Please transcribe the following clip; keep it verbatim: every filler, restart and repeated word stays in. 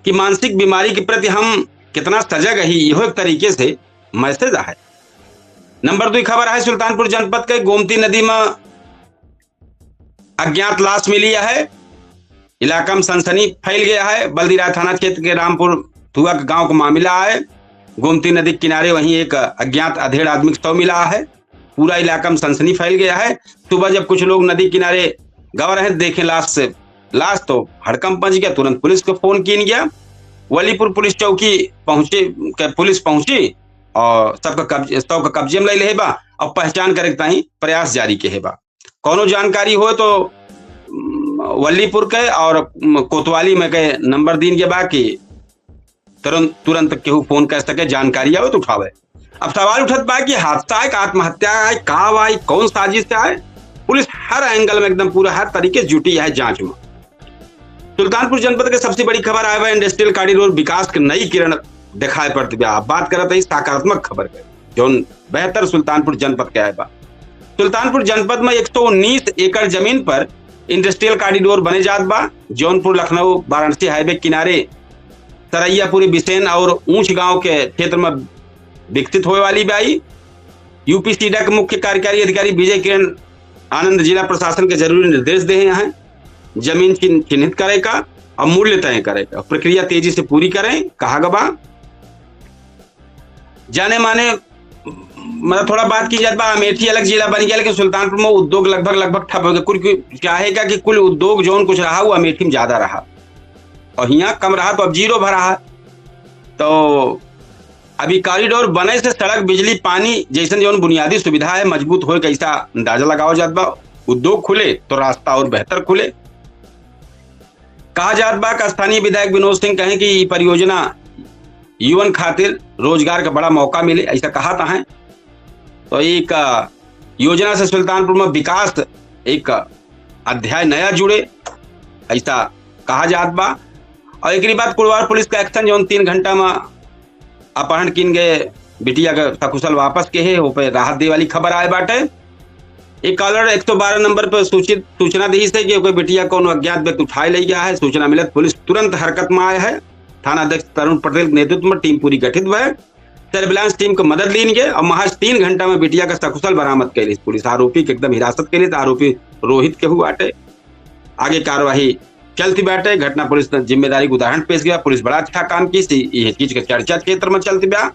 कि मानसिक बीमारी के प्रति हम कितना सजग ही, इहो एक तरीके से मैसेज है। नंबर दुई खबर है सुल्तानपुर जनपद के गोमती नदी में अज्ञात लाश मिली है। इलाका में सनसनी फैल गया है। बल्दीराय थाना क्षेत्र के रामपुर थुआ के गांव का मामला है। गोमती नदी के किनारे वहीं एक अज्ञात अधेड़ आदमी का शव मिला है। पूरा इलाका में सनसनी फैल गया है। सुबह जब कुछ लोग नदी किनारे गवा रहे, देखे लाश से, लाश तो हड़कंप मच गया, तुरंत पुलिस को फोन किन गया। वलीपुर पुलिस चौकी पहुंचे, के पुलिस पहुंची और सबका कब्जे, शव का कब्जे में ले ले बा और पहचान करे के ताई प्रयास जारी के है बा। कौनो जानकारी हो तो, उम, वलीपुर के और, उम, कोतवाली में के नंबर दीन के बा कि तुरंत, तुरंत केहू फोन कर सके, जानकारी आवे तो उठावे। अब सवाल उठत बा कि हादसा है, का आत्महत्या है, का बा, कौन साजिश से आए? पुलिस हर एंगल में एकदम पूरा हर तरीके से जुटी है जांच में। सुल्तानपुर जनपद के सबसे बड़ी खबर आए बा, इंडस्ट्रियल कॉरिडोर विकास के नई किरण दिखाई पड़त बा। अब बात करत है सकारात्मक खबर के, जौन बेहतर सुल्तानपुर जनपद के आए बा। सुल्तानपुर जनपद में एक सौ उन्नीस एकड़ जमीन पर इंडस्ट्रियल कॉरिडोर बने जात बा। जौनपुर लखनऊ वाराणसी हाईवे किनारे सरैयापुरी बिसेन और ऊंच गांव के क्षेत्र में विकसित होए वाली बा। ई यूपी सीडा के मुख्य कार्यकारी अधिकारी विजय किरण आनंद जिला प्रशासन के जरूरी निर्देश दे हैं। जमीन चिन्ह-, चिन्हित करे का और मूल्य तय करे का प्रक्रिया तेजी से पूरी करें, कहा गबा। जाने माने, मतलब, थोड़ा बात की जात बा, अमेठी अलग जिला बन गया, लेकिन सुल्तानपुर में उद्योग लगभग, लगभग ठप हो गए। कुल की-, चाहे का कि कुल उद्योग जौन कुछ रहा, वो अमेठी में ज्यादा रहा और हियाँ कम रहा, तो अब जीरो भरा है। तो अभी कॉरिडोर बने से सड़क, बिजली, पानी जैसन जौन बुनियादी सुविधा है, मजबूत होए, कैसा अंदाजा लगावा जात बा। उद्योग खुले तो रास्ता और बेहतर खुले। कहा जात बा कि स्थानीय विधायक विनोद सिंह कहें कि ई परियोजना युवन खातिर रोजगार का बड़ा मौका मिले, ऐसा कहा था है। तो एक, अ, योजना से सुल्तानपुर में विकास एक अध्याय नया जुड़े, ऐसा कहा जात बा। और एकरी बाद कुड़वार पुलिस का एक्शन, जौन तीन घंटा में अपहरण किन गए बिटिया के सकुशल वापस के है, वो पे राहत दे वाली खबर आए बाटे। एक कॉलर एक सौ बारह नंबर पर सूचित, सूचना दी से कि कोई बिटिया कौन अज्ञात व्यक्ति उठाए ले गया है। सूचना मिलत पुलिस तुरंत हरकत में आए है। थाना अध्यक्ष तरुण पटेल के नेतृत्व में टीम पूरी गठित हुआ है। सर्विलांस टीम के मदद लीन गए और महज तीन घंटा में बिटिया का सकुशल बरामद कैली पुलिस। आरोपी के एकदम हिरासत के लिए, तो आरोपी रोहित केहू बाटे। आगे कार्यवाही चलती बाटे। घटना पुलिस ने जिम्मेदारी के उदाहरण पेश किया। पुलिस बड़ा अच्छा काम की सी, ये चीज के चर्चा क्षेत्र में चलती बा।